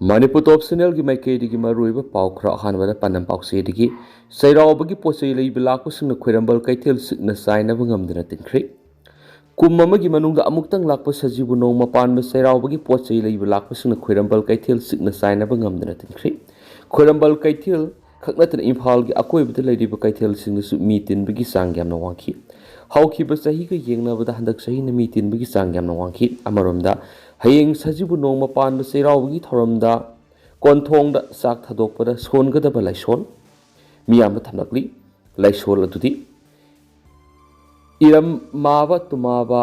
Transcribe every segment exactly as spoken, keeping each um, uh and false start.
ꯃꯅꯤꯄꯨꯔ ꯇꯣꯞ ꯆꯦꯅꯦꯜꯒꯤ ꯃꯥꯏꯀꯩꯗꯒꯤ ꯃꯔꯨꯑꯣꯏꯕ ꯄꯥꯎ ꯈꯔ꯫ ꯑꯍꯥꯟꯕꯗ ꯄꯥꯟꯗꯝ ꯄꯥꯎꯆꯦꯗꯒꯤ꯫ ꯆꯩꯔꯥꯎꯕꯒꯤ ꯄꯣꯠ ꯆꯩ ꯂꯩꯕ ꯂꯥꯛꯄꯁꯤꯡꯅ ꯈ꯭ꯋꯥꯏꯔꯝꯕꯟ ꯀꯩꯊꯦꯜ ꯁꯤꯡꯅ ꯆꯥꯏꯅꯕ ꯉꯝꯗꯅ ꯇꯤꯟꯈ꯭ꯔꯦ꯫ ꯀꯨꯝ ꯑꯃꯒꯤ ꯃꯅꯨꯡꯗ ꯑꯃꯨꯛꯇꯪ ꯂꯥꯛꯄ ꯁꯖꯤꯕꯨ ꯅꯣꯡꯃ ꯄꯥꯟꯕ ꯆꯩꯔꯥꯎꯕꯒꯤ ꯄꯣꯠ ꯆꯩ ꯂꯩꯕ ꯂꯥꯛꯄꯁꯤꯡꯅ ꯈ꯭ꯋꯥꯏꯔꯝꯕꯟ ꯀꯩꯊꯦꯜ ꯁꯤꯡꯅ ꯆꯥꯏꯅꯕ ꯉꯝꯗꯅ ꯇꯤꯟꯈ꯭ꯔꯦ꯫ ꯈ꯭ꯋꯥꯏꯔꯝꯕꯟ ꯀꯩꯊꯦꯜ ꯈꯛ ꯅꯠꯇꯅ ꯏꯝꯐꯥꯜꯒꯤ ꯑꯀꯣꯏꯕꯗ ꯂꯩꯔꯤꯕ ꯀꯩꯊꯦꯜꯁꯤꯡꯗꯁꯨ ꯃꯤ ꯇꯤꯟꯕꯒꯤ ꯆꯥꯡ ꯌꯥꯝꯅ ꯋꯥꯡꯈꯤ꯫ ꯍꯧꯈꯤꯕ ꯆꯍꯤꯒ ꯌꯦꯡꯅꯕꯗ ꯍꯟꯗꯛ ꯆꯍꯤꯅ ꯃꯤ ꯇꯤꯟꯕꯒꯤ ꯆꯥꯡ ꯌꯥꯝꯅ ꯋꯥꯡꯈꯤ꯫ ꯑꯃꯔꯣꯝꯗ, ꯍꯌꯦꯡ ꯁꯖꯤꯕꯨ ꯅꯣꯡꯃ ꯄꯥꯟꯕ ꯆꯩꯔꯥꯎꯕꯒꯤ ꯊꯧꯔꯝꯗ ꯀꯣꯟꯊꯣꯡꯗ ꯆꯥꯛ ꯊꯥꯗꯣꯛꯄꯗ ꯁꯣꯟꯒꯗꯕ ꯂꯥꯏꯁꯣꯟ ꯃꯤꯌꯥꯝꯗ ꯊꯝꯂꯛꯂꯤ꯫ ꯂꯥꯏꯁꯣꯟ ꯑꯗꯨꯗꯤ: ꯏꯔꯝ ꯃꯥꯕ ꯇꯨꯃꯥꯕ,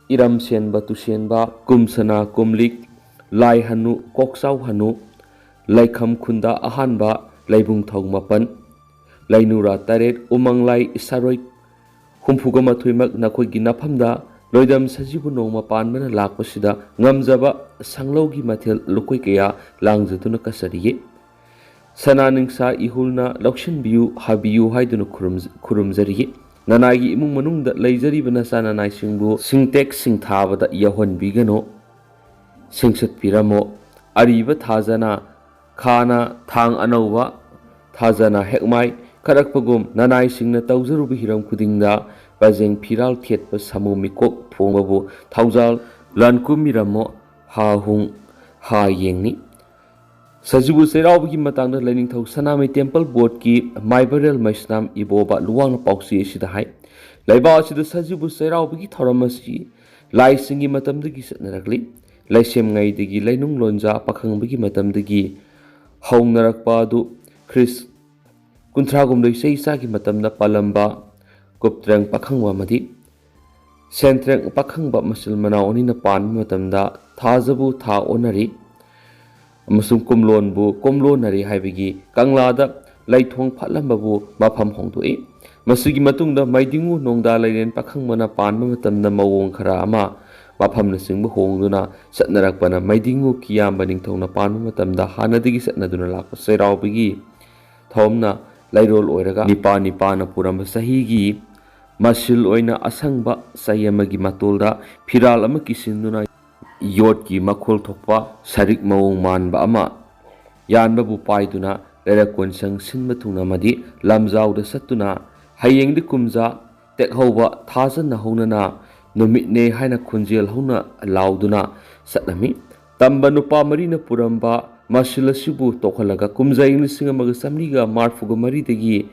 ꯏꯔꯝ ꯁꯦꯟꯕ ꯇꯨꯁꯦꯟꯕ, ꯀꯨꯝ ꯁꯅꯥ ꯀꯨꯝꯂꯤꯛ, ꯂꯥꯏ ꯍꯅꯨ ꯀꯣꯛꯆꯥꯎ ꯍꯅꯨ, ꯂꯩꯈꯝ ꯈꯨꯟꯗ ꯑꯍꯥꯟꯕ, ꯂꯩꯕꯨꯡ ꯊꯧ ꯃꯥꯄꯟ, ꯂꯩꯅꯨꯔꯥ ꯇꯔꯦꯠ, ꯎꯃꯪ ꯂꯥꯏ ꯁꯥꯔꯣꯏ ꯍꯨꯝꯐꯨꯒ ꯃꯥꯊꯣꯏꯃꯛ ꯅꯈꯣꯏꯒꯤ ꯅꯐꯝꯗ ꯂꯣꯏꯗꯝ ꯁꯖꯤꯕꯨ ꯅꯣꯡꯃ ꯄꯥꯟꯕꯅ ꯂꯥꯛꯄꯁꯤꯗ ꯉꯝꯖꯕ ꯁꯪꯂꯧꯒꯤ ꯃꯊꯦꯜ ꯂꯨꯀꯣꯏ ꯀꯌꯥ ꯂꯥꯡꯖꯗꯨꯅ ꯀꯠꯆꯔꯤꯌꯦ꯫ ꯁꯅꯥ ꯅꯤꯡꯁꯥ ꯏꯍꯨꯜꯅ ꯂꯧꯁꯤꯟꯕꯤꯌꯨ, ꯍꯥꯕꯤꯌꯨ ꯍꯥꯏꯗꯨꯅ ꯈꯨꯔꯨꯝꯖ-, ꯈꯨꯔꯨꯝꯖꯔꯤꯌꯦ꯫ ꯅꯅꯥꯏꯒꯤ ꯏꯃꯨꯡ ꯃꯅꯨꯡꯗ ꯂꯩꯖꯔꯤꯕ ꯅꯆꯥ ꯅꯅꯥꯏꯁꯤꯡꯕꯨ ꯁꯤꯡꯇꯦꯛ ꯁꯤꯡꯊꯥꯕꯗ ꯌꯥꯎꯍꯟꯕꯤꯒꯅꯨ꯫ ꯁꯤꯡꯁꯠꯄꯤꯔꯝꯃꯣ꯫ ꯑꯔꯤꯕ ꯊꯥꯖꯅ ꯈꯥꯅ ꯊꯥꯡ ꯑꯅꯧꯕ, ꯊꯥꯖꯅ ꯍꯦꯛꯃꯥꯏ ꯀꯠꯂꯛꯄꯒꯨꯝ ꯅꯅꯥꯏꯁꯤꯡꯅ ꯇꯧꯖꯔꯨꯕ ꯍꯤꯔꯝ ꯈꯨꯗꯤꯡꯗ ꯄꯖꯦꯡ ꯐꯤꯔꯥꯜ ꯊꯦꯠꯄ ꯁꯥꯃꯨ ꯃꯤꯀꯣꯛ ꯐꯣꯡꯕꯕꯨ ꯊꯧꯖꯥꯜ ꯂꯥꯟꯀꯨꯝꯕꯤꯔꯝꯃꯣ꯫ ꯍꯥ ꯍꯨꯡ ꯍꯥ ꯌꯦꯡꯅꯤ꯫ ꯁꯖꯤꯕꯨ ꯆꯩꯔꯥꯎꯕꯒꯤ ꯃꯇꯥꯡꯗ ꯂꯥꯏꯅꯤꯡꯊꯧ ꯁꯅꯥꯃꯍꯤ ꯇꯦꯝꯄꯜ ꯕꯣꯔꯗꯀꯤ ꯃꯥꯏꯕꯔꯦꯜ ꯃꯩꯁꯅꯥꯝ ꯏꯕꯣꯕ ꯂꯨꯋꯥꯡꯅ ꯄꯥꯎꯆꯦ ꯑꯁꯤꯗ ꯍꯥꯏ, ꯂꯩꯕꯥꯛ ꯑꯁꯤꯗ ꯁꯖꯤꯕꯨ ꯆꯩꯔꯥꯎꯕꯒꯤ ꯊꯧꯔꯝ ꯑꯁꯤ ꯂꯥꯏꯁꯤꯡꯒꯤ ꯃꯇꯝꯗꯒꯤ ꯆꯠꯅꯔꯛꯂꯤ꯫ ꯂꯥꯏꯁꯦꯝꯉꯩꯗꯒꯤ ꯂꯩꯅꯨꯡ ꯂꯣꯟꯖꯥ ꯄꯥꯈꯪꯕꯒꯤ ꯃꯇꯝꯗꯒꯤ ꯍꯧꯅꯔꯛꯄ ꯑꯗꯨ ꯈ꯭ꯔꯤꯁ ꯀꯨꯟꯊ꯭ꯔꯥꯍꯨꯝꯗꯣꯏ ꯆꯍꯤ ꯆꯥꯒꯤ ꯃꯇꯝꯗ ꯄꯥꯜꯂꯝꯕ ꯀꯨꯞꯇ꯭ꯔꯦꯡ ꯄꯥꯈꯪꯕ ꯑꯃꯗꯤ ꯁꯦꯟꯇ꯭ꯔꯦꯡ ꯄꯥꯈꯪꯕ ꯃꯆꯤꯜ ꯃꯅꯥꯎ ꯑꯅꯤꯅ ꯄꯥꯟꯕ ꯃꯇꯝꯗ ꯊꯥꯖꯕꯨ ꯊꯥ ꯑꯣꯟꯅꯔꯤ ꯑꯃꯁꯨꯡ ꯀꯨꯝꯂꯣꯟꯕꯨ ꯀꯨꯝꯂꯣꯟꯅꯔꯤ ꯍꯥꯏꯕꯒꯤ ꯀꯪꯂꯥꯗ ꯂꯩꯊꯣꯡ ꯐꯠꯂꯝꯕꯕꯨ ꯃꯐꯝ ꯍꯣꯡꯗꯣꯛꯏ꯫ ꯃꯁꯤꯒꯤ ꯃꯇꯨꯡꯗ ꯃꯩꯗꯤꯡꯉꯨ ꯅꯣꯡꯗꯥ ꯂꯩꯔꯦꯟ ꯄꯥꯈꯪꯕꯅ ꯄꯥꯟꯕ ꯃꯇꯝꯗ ꯃꯑꯣꯡ ꯈꯔ ꯑꯃ ꯃꯐꯝꯅꯆꯤꯡꯕ ꯍꯣꯡꯗꯨꯅ ꯆꯠꯅꯔꯛꯄꯅ ꯃꯩꯗꯤꯡꯉꯨ ꯀꯤꯌꯥꯝꯕ ꯅꯤꯡꯊꯧꯅ ꯄꯥꯟꯕ ꯃꯇꯝꯗ ꯍꯥꯟꯅꯗꯒꯤ ꯆꯠꯅꯗꯨꯅ ꯂꯥꯛꯄ ꯆꯩꯔꯥꯎꯕꯒꯤ ꯊꯧꯔꯝꯅ ꯂꯩꯔꯣꯜ ꯑꯣꯏꯔꯒ ꯅꯤꯄꯥ ꯅꯤꯄꯥꯅ ꯄꯨꯔꯝꯕ ꯆꯍꯤꯒꯤ ꯃꯁꯤꯜ ꯑꯣꯏꯅ ꯑꯁꯪꯕ ꯆꯩ ꯑꯃꯒꯤ ꯃꯇꯣꯜꯗ ꯐꯤꯔꯥꯜ ꯑꯃ ꯀꯤꯁꯤꯟꯗꯨꯅ ꯌꯣꯠꯀꯤ ꯃꯈꯣꯜ ꯊꯣꯛꯄ ꯁꯔꯤꯛ ꯃꯑꯣꯡ ꯃꯥꯟꯕ ꯑꯃ ꯌꯥꯟꯕꯕꯨ ꯄꯥꯏꯗꯨꯅ ꯂꯩꯔꯛ ꯀꯣꯟꯁꯪ ꯁꯤꯟꯕ ꯊꯨꯡꯅ ꯑꯃꯗꯤ ꯂꯝꯖꯥꯎꯗ ꯆꯠꯇꯨꯅ ꯍꯌꯦꯡꯗꯤ ꯀꯨꯝꯖꯥ ꯇꯦꯛꯍꯧꯕ ꯊꯥꯖꯅ ꯍꯧꯅꯅ ꯅꯨꯃꯤꯠꯅꯦ ꯍꯥꯏꯅ ꯈꯣꯟꯖꯦꯜ ꯍꯧꯅ ꯂꯥꯎꯗꯨꯅ ꯆꯠꯂꯝꯃꯤ꯫ ꯇꯝꯕ ꯅꯨꯄꯥ ꯃꯔꯤꯅ ꯄꯨꯔꯝꯕ ꯃꯁꯤꯜ ꯑꯁꯤꯕꯨ ꯇꯣꯛꯍꯜꯂꯒ ꯀꯨꯝꯖꯥ ꯏꯪ ꯂꯤꯁꯤꯡ ꯑꯃꯒ ꯆꯥꯃꯔꯤꯒ ꯃꯔꯤꯐꯨꯒ ꯃꯔꯤꯗꯒꯤ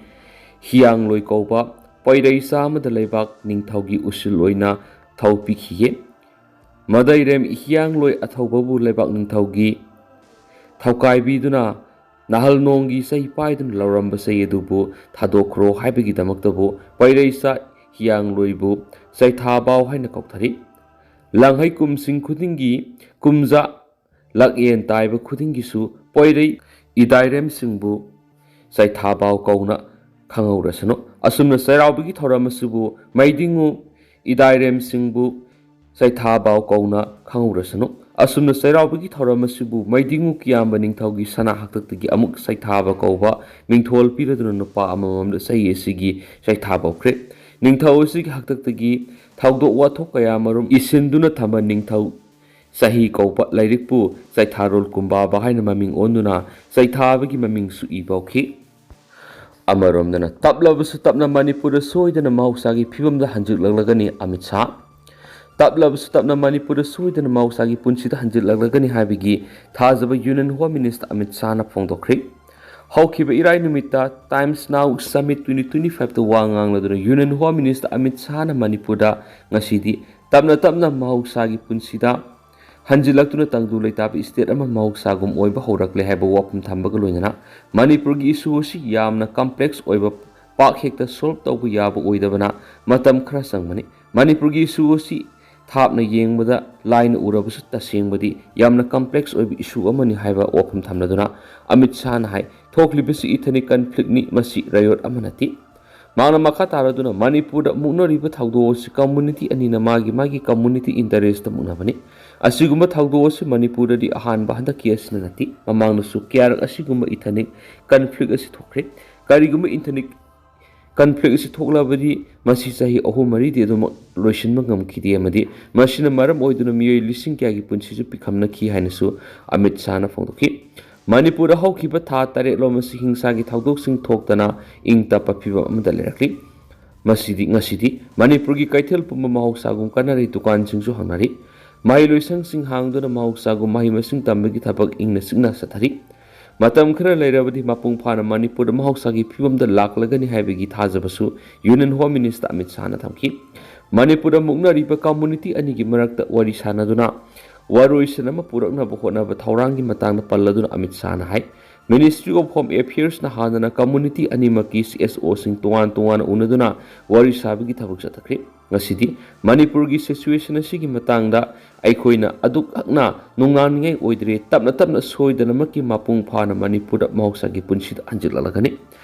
ꯍꯤꯌꯥꯡꯂꯣꯏ ꯀꯧꯕ ꯄꯣꯏꯔꯩꯆꯥ ꯑꯃꯗ ꯂꯩꯕꯥꯛ ꯅꯤꯡꯊꯧꯒꯤ ꯎꯁꯤꯜ ꯑꯣꯏꯅ ꯊꯧ ꯄꯤꯈꯤꯌꯦ꯫ ꯃꯗꯩꯔꯦꯝ ꯍꯤꯌꯥꯡꯂꯣꯏ ꯑꯊꯧꯕꯕꯨ ꯂꯩꯕꯥꯛ ꯅꯤꯡꯊꯧꯒꯤ ꯊꯧꯀꯥꯏꯕꯤꯗꯨꯅ ꯅꯍꯜ ꯅꯣꯡꯒꯤ ꯆꯩ ꯄꯥꯏꯗꯨꯅ ꯂꯧꯔꯝꯕ ꯆꯩ ꯑꯗꯨꯕꯨ ꯊꯥꯗꯣꯛꯈ꯭ꯔꯣ ꯍꯥꯏꯕꯒꯤꯗꯃꯛꯇꯕꯨ ꯄꯣꯏꯔꯩꯆꯥ ꯍꯤꯌꯥꯡꯂꯣꯏꯕꯨ ꯆꯩꯊꯥꯕꯥꯎ ꯍꯥꯏꯅ ꯀꯧꯊꯔꯤ꯫ ꯂꯥꯡꯍꯩ ꯀꯨꯝꯁꯤꯡ ꯈꯨꯗꯤꯡꯒꯤ ꯀꯨꯝꯖꯥ ꯂꯥꯛꯌꯦꯟ ꯇꯥꯏꯕ ꯈꯨꯗꯤꯡꯒꯤꯁꯨ ꯄꯣꯏꯔꯩ ꯏꯗꯥꯏꯔꯦꯝꯁꯤꯡꯕꯨ ꯆꯩꯊꯥꯕꯥꯎ ꯀꯧꯅ ꯈꯪꯍꯧꯔꯁꯅꯨ꯫ ꯑꯁꯨꯝꯅ ꯆꯩꯔꯥꯎꯕꯒꯤ ꯊꯧꯔꯝ ꯑꯁꯤꯕꯨ ꯃꯩꯗꯤꯡꯉꯨ ꯏꯗꯥꯏꯔꯦꯝꯁꯤꯡꯕꯨ ꯆꯩꯊꯥꯕꯥꯎ ꯀꯧꯅ ꯈꯪꯍꯧꯔꯁꯅꯨ꯫ ꯑꯁꯨꯝꯅ ꯆꯩꯔꯥꯎꯕꯒꯤ ꯊꯧꯔꯝ ꯑꯁꯤꯕꯨ ꯃꯩꯗꯤꯡꯉꯨ ꯀꯤꯌꯥꯝꯕ ꯅꯤꯡꯊꯧꯒꯤ ꯁꯅꯥ ꯍꯥꯛꯇꯛꯇꯒꯤ ꯑꯃꯨꯛ ꯆꯩꯊꯥꯕ ꯀꯧꯕ ꯃꯤꯡꯊꯣꯜ ꯄꯤꯔꯗꯨꯅ ꯅꯨꯄꯥ ꯑꯃꯃꯝꯗ ꯆꯍꯤ ꯑꯁꯤꯒꯤ ꯆꯩꯊꯥꯕꯧꯈ꯭ꯔꯦ꯫ ꯅꯤꯡꯊꯧ ꯑꯁꯤꯒꯤ ꯍꯥꯛꯇꯛꯇꯒꯤ ꯊꯧꯗꯣꯛ ꯋꯥꯊꯣꯛ ꯀꯌꯥ ꯃꯔꯨꯝ ꯏꯁꯤꯟꯗꯨꯅ ꯊꯝꯕ ꯅꯤꯡꯊꯧ ꯆꯍꯤ ꯀꯧꯕ ꯂꯥꯏꯔꯤꯛꯄꯨ ꯆꯩꯊꯥꯔꯣꯜ ꯀꯨꯝꯕꯥꯕ ꯍꯥꯏꯅ ꯃꯃꯤꯡ ꯑꯣꯟꯗꯨꯅ ꯆꯩꯊꯥꯕꯒꯤ ꯃꯃꯤꯡꯁꯨ ꯏꯕ ꯍꯧꯈꯤ꯫ ꯑꯃꯔꯣꯝꯗꯅ ꯇꯞꯂꯕꯁꯨ ꯇꯞꯅ ꯃꯅꯤꯄꯨꯔꯗ ꯁꯣꯏꯗꯅ ꯃꯍꯧꯁꯥꯒꯤ ꯐꯤꯕꯝꯗ ꯍꯟꯖꯤꯜꯂꯛꯂꯒꯅꯤ ꯑꯃꯤꯠ ꯁꯥꯍ꯫ ꯇꯞꯂꯕꯁꯨ ꯇꯞꯅ ꯃꯅꯤꯄꯨꯔꯗ ꯁꯣꯏꯗꯅ ꯃꯍꯧꯁꯥꯒꯤ ꯄꯨꯟꯁꯤꯗ ꯍꯟꯖꯤꯜꯂꯛꯂꯒꯅꯤ ꯍꯥꯏꯕꯒꯤ ꯊꯥꯖꯕ ꯌꯨꯅꯤꯌꯟ ꯍꯣꯝ ꯃꯤꯅꯤꯁꯇꯔ ꯑꯃꯤꯠ ꯁꯥꯍꯅ ꯐꯣꯡꯗꯣꯛꯈ꯭ꯔꯤ꯫ ꯍꯧꯈꯤꯕ ꯏꯔꯥꯏ ꯅꯨꯃꯤꯠꯇ Times Now Summit twenty twenty five ꯇ ꯋꯥ ꯉꯥꯡꯂꯗꯨꯅ ꯌꯨꯅꯤꯌꯟ ꯍꯣꯝ ꯃꯤꯅꯤꯁꯇꯔ ꯑꯃꯤꯠ ꯁꯥꯍꯅ ꯃꯅꯤꯄꯨꯔꯗ ꯉꯁꯤꯗꯤ ꯇꯞꯅ ꯇꯞꯅ ꯃꯍꯧꯁꯥꯒꯤ ꯄꯨꯟꯁꯤꯗ ꯍꯟꯖꯤꯜꯂꯛꯇꯨꯅ ꯇꯪꯗꯨ ꯂꯩꯇꯥꯕ ꯏꯁꯇꯦꯠ ꯑꯃ ꯃꯍꯧꯁꯥꯒꯨꯝ ꯑꯣꯏꯕ ꯍꯧꯔꯛꯂꯦ ꯍꯥꯏꯕ ꯋꯥꯐꯝ ꯊꯝꯕꯒ ꯂꯣꯏꯅꯅ ꯃꯅꯤꯄꯨꯔꯒꯤ ꯏꯁꯨ ꯑꯁꯤ ꯌꯥꯝꯅ ꯀꯝꯄ꯭ꯂꯦꯛꯁ ꯑꯣꯏꯕ, ꯄꯥꯛ ꯍꯦꯛꯇ ꯁꯣꯜꯕ ꯇꯧꯕ ꯌꯥꯕ ꯑꯣꯏꯗꯕꯅ ꯃꯇꯝ ꯈꯔ ꯆꯪꯕꯅꯤ꯫ ꯃꯅꯤꯄꯨꯔꯒꯤ ꯏꯁꯨ ꯑꯁꯤ ꯊꯥꯞꯅ ꯌꯦꯡꯕꯗ ꯂꯥꯏꯅ ꯎꯔꯕꯁꯨ ꯇꯁꯦꯡꯕꯗꯤ ꯌꯥꯝꯅ ꯀꯝꯄ꯭ꯂꯦꯛꯁ ꯑꯣꯏꯕ ꯏꯁꯨ ꯑꯃꯅꯤ ꯍꯥꯏꯕ ꯋꯥꯐꯝ ꯊꯝꯂꯗꯨꯅ ꯑꯃꯤꯠ ꯁꯥꯍꯅ ꯍꯥꯏ, ꯊꯣꯛꯂꯤꯕꯁꯤ ꯏꯊꯅꯤꯛ ꯀꯟꯐ꯭ꯂꯤꯛꯅꯤ, ꯃꯁꯤ ꯔꯥꯏꯌꯣꯠ ꯑꯃ ꯅꯠꯇꯦ꯫ ꯃꯍꯥꯛꯅ ꯃꯈꯥ ꯇꯥꯔꯗꯨꯅ ꯃꯅꯤꯄꯨꯔꯗ ꯃꯨꯛꯅꯔꯤꯕ ꯊꯧꯗꯣꯛ ꯑꯁꯤ ꯀꯝꯃꯨꯅꯤꯇꯤ ꯑꯅꯤꯅ ꯃꯥꯒꯤ ꯃꯥꯒꯤ ꯀꯝꯃꯨꯅꯤꯇꯤ ꯏꯟꯇꯔꯦꯁꯇ ꯃꯨꯛꯅꯕꯅꯤ꯫ ꯑꯁꯤꯒꯨꯝꯕ ꯊꯧꯗꯣꯛ ꯑꯁꯤ ꯃꯅꯤꯄꯨꯔꯗꯗꯤ ꯑꯍꯥꯟꯕ ꯍꯟꯗꯛꯀꯤ ꯑꯁꯤꯅ ꯅꯠꯇꯦ꯫ ꯃꯃꯥꯡꯗꯁꯨ ꯀꯌꯥꯔꯛ ꯑꯁꯤꯒꯨꯝꯕ ꯏꯊꯅꯤꯛ ꯀꯟꯐ꯭ꯂꯤꯛ ꯑꯁꯤ ꯊꯣꯛꯈ꯭ꯔꯦ꯫ ꯀꯔꯤꯒꯨꯝꯕ ꯏꯊꯅꯤꯛ ꯀꯟꯐ꯭ꯂꯤꯛ ꯑꯁꯤ ꯊꯣꯛꯂꯕꯗꯤ ꯃꯁꯤ ꯆꯍꯤ ꯑꯍꯨꯝ ꯃꯔꯤꯗꯤ ꯑꯗꯨꯃꯛ ꯂꯣꯏꯁꯤꯟꯕ ꯉꯝꯈꯤꯗꯦ ꯑꯃꯗꯤ ꯃꯁꯤꯅ ꯃꯔꯝ ꯑꯣꯏꯗꯨꯅ ꯃꯤꯑꯣꯏ ꯂꯤꯁꯤꯡ ꯀꯌꯥꯒꯤ ꯄꯨꯟꯁꯤꯁꯨ ꯄꯤꯈꯝꯅꯈꯤ ꯍꯥꯏꯅꯁꯨ ꯑꯃꯤꯠ ꯁꯥꯍꯅ ꯐꯣꯡꯗꯣꯛꯈꯤ꯫ ꯃꯅꯤꯄꯨꯔꯗ ꯍꯧꯈꯤꯕ ꯊꯥ ꯇꯔꯦꯠꯂꯣꯝ ꯑꯁꯤ ꯍꯤꯡꯁꯥꯒꯤ ꯊꯧꯗꯣꯛꯁꯤꯡ ꯊꯣꯛꯇꯅ ꯏꯪ ꯇꯞꯄ ꯐꯤꯕꯝ ꯑꯃꯗ ꯂꯩꯔꯛꯂꯤ꯫ ꯃꯁꯤꯗꯤ, ꯉꯁꯤꯗꯤ ꯃꯅꯤꯄꯨꯔꯒꯤ ꯀꯩꯊꯦꯜ ꯄꯨꯝꯕ ꯃꯍꯧꯁꯥꯒꯨꯝ ꯀꯥꯟꯅꯔꯤ ꯗꯨꯀꯥꯟꯁꯤꯡꯁꯨ ꯍꯥꯡꯅꯔꯤ꯫ ꯃꯍꯩꯂꯣꯏꯁꯪꯁꯤꯡ ꯍꯥꯡꯗꯨꯅ ꯃꯍꯧꯁꯥꯒꯨꯝ ꯃꯍꯩ ꯃꯁꯤꯡ ꯇꯝꯕꯒꯤ ꯊꯕꯛ ꯏꯪꯅ ꯆꯤꯛꯅ ꯆꯠꯊꯔꯤ꯫ ꯃꯇꯝ ꯈꯔ ꯂꯩꯔꯕꯗꯤ ꯃꯄꯨꯡ ꯐꯥꯅ ꯃꯅꯤꯄꯨꯔꯗ ꯃꯍꯧꯁꯥꯒꯤ ꯐꯤꯕꯝꯗ ꯂꯥꯛꯂꯒꯅꯤ ꯍꯥꯏꯕꯒꯤ ꯊꯥꯖꯕꯁꯨ Union Home Minister ꯑꯃꯤꯠ ꯁꯥꯍꯅ ꯊꯝꯈꯤ꯫ ꯃꯅꯤꯄꯨꯔꯗ ꯃꯨꯛꯅꯔꯤꯕ community ꯑꯅꯤꯒꯤ ꯃꯔꯛꯇ ꯋꯥꯔꯤ ꯁꯥꯟꯅꯗꯨꯅ ꯋꯥꯔꯣꯏꯁꯤꯟ ꯑꯃ ꯄꯨꯔꯛꯅꯕ ꯍꯣꯠꯅꯕ ꯊꯧꯔꯥꯡꯒꯤ ꯃꯇꯥꯡꯗ ꯄꯜꯂꯗꯨꯅ ꯑꯃꯤꯠ ꯁꯥꯍꯅ ꯍꯥꯏ, Ministry of Home Affairsꯅ ꯍꯥꯟꯅꯅ community ꯑꯅꯤꯃꯛꯀꯤ C S Oꯁꯤꯡ ꯇꯣꯉꯥꯟ ꯇꯣꯉꯥꯟꯅ ꯎꯅꯗꯨꯅ ꯋꯥꯔꯤ ꯁꯥꯕꯒꯤ ꯊꯕꯛ ꯆꯠꯊꯈ꯭ꯔꯦ꯫ ꯉꯁꯤꯗꯤ ꯃꯅꯤꯄꯨꯔꯒꯤ situation ꯑꯁꯤꯒꯤ ꯃꯇꯥꯡꯗ ꯑꯩꯈꯣꯏꯅ ꯑꯗꯨꯛ ꯍꯛꯅ ꯅꯨꯡꯅꯥꯡꯅꯤꯡꯉꯥꯏ ꯑꯣꯏꯗ꯭ꯔꯦ꯫ ꯇꯞꯅ ꯇꯞꯅ ꯁꯣꯏꯗꯅꯃꯛꯀꯤ ꯃꯄꯨꯡ ꯐꯥꯅ ꯃꯅꯤꯄꯨꯔꯗ ꯃꯍꯧꯁꯥꯒꯤ ꯄꯨꯟꯁꯤꯗ ꯍꯟꯖꯤꯜꯂꯛꯂꯒꯅꯤ꯫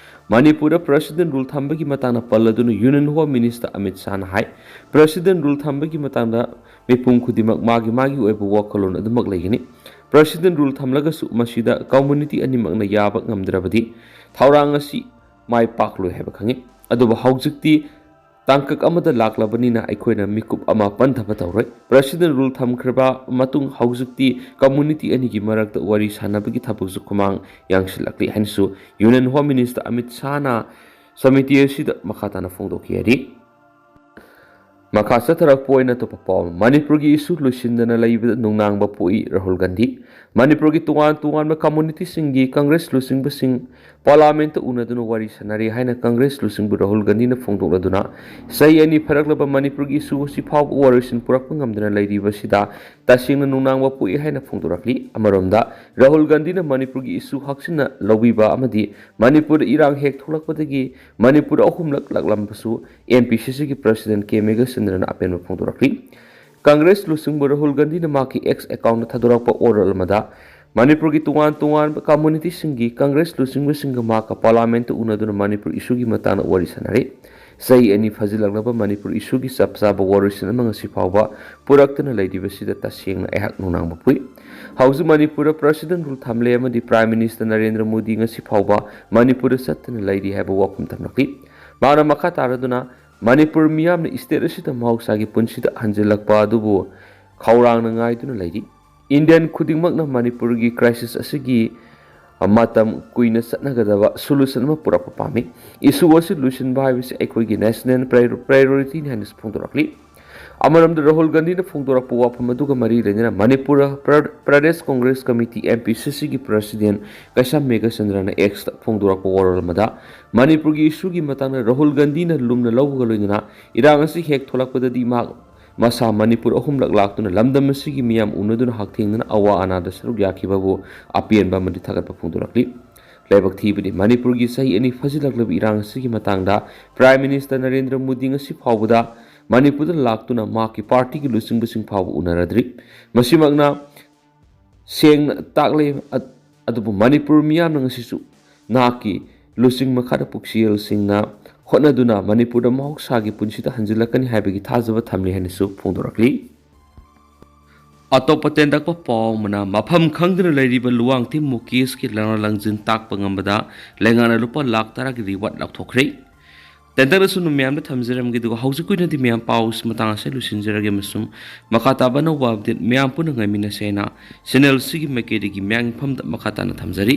ꯃꯅꯤꯄꯨꯔꯗ President Rule ꯊꯝꯕꯒꯤ ꯃꯇꯥꯡꯗ ꯄꯜꯂꯗꯨꯅ Union Home Minister ꯑꯃꯤꯠ ꯁꯥꯍꯅ ꯍꯥꯏ, President Rule ꯊꯝꯕꯒꯤ ꯃꯇꯥꯡꯗ ꯃꯤꯄꯨꯝ ꯈꯨꯗꯤꯡꯃꯛ ꯃꯥꯒꯤ ꯃꯥꯒꯤ ꯑꯣꯏꯕ ꯋꯥꯈꯜꯂꯣꯟ ꯑꯗꯨꯃꯛ ꯂꯩꯒꯅꯤ꯫ President Rule ꯊꯝꯂꯒꯁꯨ ꯃꯁꯤꯗ community ꯑꯅꯤꯃꯛꯅ ꯌꯥꯕ ꯉꯝꯗ꯭ꯔꯕꯗꯤ ꯊꯧꯔꯥꯡ ꯑꯁꯤ ꯃꯥꯏ ꯄꯥꯛꯂꯣꯏ ꯍꯥꯏꯕ ꯈꯪꯉꯤ꯫ ꯑꯗꯨꯕꯨ ꯍꯧꯖꯤꯛꯇꯤ ꯇꯥꯡꯀꯛ ꯑꯃꯗ ꯂꯥꯛꯂꯕꯅꯤꯅ ꯑꯩꯈꯣꯏꯅ ꯃꯤꯀꯨꯞ ꯑꯃ ꯄꯟꯊꯕ ꯇꯧꯔꯣꯏ꯫ President Rule ꯊꯝꯈ꯭ꯔꯕ ꯃꯇꯨꯡ ꯍꯧꯖꯤꯛꯇꯤ community ꯑꯅꯤꯒꯤ ꯃꯔꯛꯇ ꯋꯥꯔꯤ ꯁꯥꯟꯅꯕꯒꯤ ꯊꯕꯛꯁꯨ ꯈꯨꯃꯥꯡ ꯌꯥꯡꯁꯤꯜꯂꯛꯂꯤ ꯍꯥꯏꯅꯁꯨ Union Home Minister Amit ꯁꯥꯍꯅ samiti ꯑꯁꯤꯗ ꯃꯈꯥ ꯇꯥꯅ ꯐꯣꯡꯗꯣꯛꯈꯤ ꯍꯥꯏꯔꯤ꯫ ꯃꯈꯥ ꯆꯠꯊꯔꯛꯄ ꯑꯣꯏꯅ ꯑꯇꯣꯞꯄ ꯄꯥꯎ ꯑꯃ, ꯃꯅꯤꯄꯨꯔꯒꯤ issue ꯂꯣꯏꯁꯤꯟꯗꯅ ꯂꯩꯕꯗ ꯅꯨꯡꯅꯥꯡꯕ ꯄꯣꯛꯏ ꯔꯥꯍꯨꯜ ꯒꯥꯟꯙꯤ꯫ ꯃꯅꯤꯄꯨꯔꯒꯤ ꯇꯣꯉꯥꯟ ꯇꯣꯉꯥꯟꯕ communityꯁꯤꯡꯒꯤ Congress ꯂꯨꯆꯤꯡꯕꯁꯤꯡ Parliamentꯇ ꯎꯅꯗꯨꯅ ꯋꯥꯔꯤ ꯁꯥꯟꯅꯔꯤ ꯍꯥꯏꯅ Congress ꯂꯨꯆꯤꯡꯕ ꯔꯥꯍꯨꯜ ꯒꯥꯟꯙꯤꯅ ꯐꯣꯡꯗꯣꯛꯂꯗꯨꯅ, ꯆꯍꯤ ꯑꯅꯤ ꯐꯥꯔꯛꯂꯕ ꯃꯅꯤꯄꯨꯔꯒꯤ issue ꯑꯁꯤ ꯐꯥꯎꯕ ꯋꯥꯔꯣꯏꯁꯤꯟ ꯄꯨꯔꯛꯄ ꯉꯝꯗꯅ ꯂꯩꯔꯤꯕꯁꯤꯗ ꯇꯁꯦꯡꯅ ꯅꯨꯡꯅꯥꯡꯕ ꯄꯣꯛꯏ ꯍꯥꯏꯅ ꯐꯣꯡꯗꯣꯔꯛꯂꯤ꯫ ꯑꯃꯔꯣꯝꯗ, ꯔꯥꯍꯨꯜ ꯒꯥꯟꯙꯤꯅ ꯃꯅꯤꯄꯨꯔꯒꯤ issue ꯍꯛꯆꯤꯟꯅ ꯂꯧꯕꯤꯕ ꯑꯃꯗꯤ ꯃꯅꯤꯄꯨꯔꯗ ꯏꯔꯥꯡ ꯍꯦꯛ ꯊꯣꯛꯂꯛꯄꯗꯒꯤ ꯃꯅꯤꯄꯨꯔꯗ ꯑꯍꯨꯝꯂꯛ ꯂꯥꯛꯂꯝꯕꯁꯨ MPCCꯒꯤ President ꯀꯦ ꯃꯦꯘꯆꯟꯗ꯭ꯔꯅ ꯑꯄꯦꯟꯕ ꯐꯣꯡꯗꯣꯔꯛꯂꯤ꯫ Congress ꯂꯨꯆꯤꯡꯕ ꯔꯥꯍꯨꯜ ꯒꯥꯟꯙꯤꯅ ꯃꯍꯥꯛꯀꯤ X accountꯇ ꯊꯥꯗꯣꯔꯛꯄ ꯋꯥꯔꯣꯜ ꯑꯃꯗ, ꯃꯅꯤꯄꯨꯔꯒꯤ ꯇꯣꯉꯥꯟ ꯇꯣꯉꯥꯟꯕ communityꯁꯤꯡꯒꯤ Congress ꯂꯨꯆꯤꯡꯕꯁꯤꯡꯒ ꯃꯍꯥꯛꯀ Parliamentꯇ ꯎꯅꯗꯨꯅ ꯃꯅꯤꯄꯨꯔ issueꯒꯤ ꯃꯇꯥꯡꯗ ꯋꯥꯔꯤ ꯁꯥꯟꯅꯔꯤ꯫ ꯆꯍꯤ ꯑꯅꯤ ꯐꯥꯖꯤꯜꯂꯛꯂꯕ ꯃꯅꯤꯄꯨꯔ issueꯒꯤ ꯆꯞ ꯆꯥꯕ ꯋꯥꯔꯣꯏꯁꯤꯟ ꯑꯃ ꯉꯁꯤ ꯐꯥꯎꯕ ꯄꯨꯔꯛꯇꯅ ꯂꯩꯔꯤꯕꯁꯤꯗ ꯇꯁꯦꯡꯅ ꯑꯩꯍꯥꯛ ꯅꯨꯡꯅꯥꯡꯕ ꯄꯣꯛꯏ꯫ ꯍꯧꯖꯤꯛ ꯃꯅꯤꯄꯨꯔꯗ President Rule ꯊꯝꯂꯦ ꯑꯃꯗꯤ Prime Minister ꯅꯔꯦꯟꯗ꯭ꯔ ꯃꯣꯗꯤ ꯉꯁꯤ ꯐꯥꯎꯕ ꯃꯅꯤꯄꯨꯔꯗ ꯆꯠꯇꯅ ꯂꯩꯔꯤ ꯍꯥꯏꯕ ꯋꯥꯐꯝ ꯊꯝꯂꯛꯂꯤ꯫ ꯃꯍꯥꯛꯅ ꯃꯈꯥ ꯇꯥꯔꯗꯨꯅ ꯃꯅꯤꯄꯨꯔ ꯃꯤꯌꯥꯝꯅ state ꯑꯁꯤꯗ ꯃꯍꯧꯁꯥꯒꯤ ꯄꯨꯟꯁꯤꯗ ꯍꯟꯖꯤꯜꯂꯛꯄ ꯑꯗꯨꯕꯨ ꯈꯧꯔꯥꯡꯅ ꯉꯥꯏꯗꯨꯅ ꯂꯩꯔꯤ꯫ Indian ꯈꯨꯗꯤꯡꯃꯛꯅ ꯃꯅꯤꯄꯨꯔꯒꯤ crisis ꯑꯁꯤꯒꯤ ꯃꯇꯝ ꯀꯨꯏꯅ ꯆꯠꯅꯒꯗꯕ solution ꯑꯃ ꯄꯨꯔꯛꯄ ꯄꯥꯝꯃꯤ꯫ Issue ꯑꯁꯤ ꯂꯣꯏꯁꯤꯟꯕ ꯍꯥꯏꯕꯁꯤ ꯑꯩꯈꯣꯏꯒꯤ national prior-, priorityꯅꯤ ꯍꯥꯏꯅꯁꯨ ꯐꯣꯡꯗꯣꯔꯛꯂꯤ꯫ ꯑꯃꯔꯣꯝꯗ ꯔꯥꯍꯨꯜ ꯒꯥꯟꯙꯤꯅ ꯐꯣꯡꯗꯣꯔꯛꯄ ꯋꯥꯐꯝ ꯑꯗꯨꯒ ꯃꯔꯤ ꯂꯩꯅꯅ ꯃꯅꯤꯄꯨꯔ ꯄ꯭ꯔ-, Pradesh Congress committee, M P C Cꯒꯤ president ꯀꯩꯁꯥꯝ ꯃꯦꯘꯆꯟꯗ꯭ꯔꯅ Xꯇ ꯐꯣꯡꯗꯣꯔꯛꯄ ꯋꯥꯔꯣꯜ ꯑꯃꯗ ꯃꯅꯤꯄꯨꯔꯒꯤ issueꯒꯤ ꯃꯇꯥꯡꯗ ꯔꯥꯍꯨꯜ ꯒꯥꯟꯙꯤꯅ ꯂꯨꯝꯅ ꯂꯧꯕꯒ ꯂꯣꯏꯅꯅ ꯏꯔꯥꯡ ꯑꯁꯤ ꯍꯦꯛ ꯊꯣꯛꯂꯛꯄꯗꯗꯤ ꯃꯍꯥꯛ ꯃꯁꯥ ꯃꯅꯤꯄꯨꯔ ꯑꯍꯨꯝꯂꯛ ꯂꯥꯛꯇꯨꯅ ꯂꯝꯗꯝ ꯑꯁꯤꯒꯤ ꯃꯤꯌꯥꯝ ꯎꯅꯗꯨꯅ ꯍꯛꯊꯦꯡꯅꯅ ꯑꯋꯥ ꯑꯅꯥꯗ ꯁꯔꯨꯛ ꯌꯥꯈꯤꯕꯕꯨ ꯑꯄꯦꯟꯕ ꯑꯃꯗꯤ ꯊꯥꯒꯠꯄ ꯐꯣꯡꯗꯣꯔꯛꯂꯤ꯫ ꯂꯥꯏꯕꯛ ꯊꯤꯕꯗꯤ ꯃꯅꯤꯄꯨꯔꯒꯤ ꯆꯍꯤ ꯑꯅꯤ ꯐꯥꯖꯤꯜꯂꯛꯂꯕ ꯏꯔꯥꯡ ꯑꯁꯤꯒꯤ ꯃꯇꯥꯡꯗ Prime Minister ꯅꯔꯦꯟꯗ꯭ꯔ ꯃꯣꯗꯤ ꯉꯁꯤ ꯐꯥꯎꯕꯗ ꯃꯅꯤꯄꯨꯔꯗ ꯂꯥꯛꯇꯨꯅ ꯃꯍꯥꯛꯀꯤ partyꯒꯤ ꯂꯨꯆꯤꯡꯕꯁꯤꯡ ꯐꯥꯎꯕ ꯎꯅꯔꯗ꯭ꯔꯤ꯫ ꯃꯁꯤꯃꯛꯅ ꯁꯦꯡꯅ ꯇꯥꯛꯂꯦ꯫ ꯑ-, ꯑꯗꯨꯕꯨ ꯃꯅꯤꯄꯨꯔ ꯃꯤꯌꯥꯝꯅ ꯉꯁꯤꯁꯨ ꯅꯍꯥꯛꯀꯤ ꯂꯨꯆꯤꯡ ꯃꯈꯥꯗ ꯄꯨꯛꯆꯦꯜꯁꯤꯡꯅ ꯍꯣꯠꯅꯗꯨꯅ ꯃꯅꯤꯄꯨꯔꯗ ꯃꯍꯧꯁꯥꯒꯤ ꯄꯨꯟꯁꯤꯗ ꯍꯟꯖꯤꯜꯂꯛꯀꯅꯤ ꯍꯥꯏꯕꯒꯤ ꯊꯥꯖꯕ ꯊꯝꯂꯤ ꯍꯥꯏꯅꯁꯨ ꯐꯣꯡꯗꯣꯔꯛꯂꯤ꯫ ꯑꯇꯣꯞꯄ ꯇꯦꯟꯇꯛꯄ ꯄꯥꯎ ꯑꯃꯅ, ꯃꯐꯝ ꯈꯪꯗꯅ ꯂꯩꯔꯤꯕ ꯂꯨꯋꯥꯡꯊꯦꯝ ꯃꯨꯀꯦꯁꯀꯤ ꯂꯪꯅ ꯂꯪꯖꯤꯟ ꯇꯥꯛꯄ ꯉꯝꯕꯗ ꯂꯩꯉꯥꯛꯅ ꯂꯨꯄꯥ ꯂꯥꯈ ꯇꯔꯥꯒꯤ reward ꯂꯥꯎꯊꯣꯛꯈ꯭ꯔꯦ꯫ ꯇꯦꯟꯇꯛꯅꯁꯨ ꯃꯌꯥꯝꯗ ꯊꯝꯖꯔꯝꯒꯦ, ꯑꯗꯨꯒ ꯍꯧꯖꯤꯛꯀꯤ ꯑꯣꯏꯅꯗꯤ ꯃꯌꯥꯝ ꯄꯥꯎꯁꯤ ꯃꯇꯥꯡ ꯑꯁꯤꯗ ꯂꯣꯏꯁꯤꯟꯖꯔꯒꯦ ꯑꯃꯁꯨꯡ ꯃꯈꯥ ꯇꯥꯕ ꯑꯅꯧꯕ update ꯃꯌꯥꯝ ꯄꯨꯟꯅ ꯉꯥꯏꯃꯤꯟꯅꯁꯦ ꯍꯥꯏꯅ channel ꯑꯁꯤꯒꯤ ꯃꯥꯏꯀꯩꯗꯒꯤ ꯃꯌꯥꯝꯒꯤ ꯐꯝꯗ ꯃꯈꯥ ꯇꯥꯅ ꯊꯝꯖꯔꯤ꯫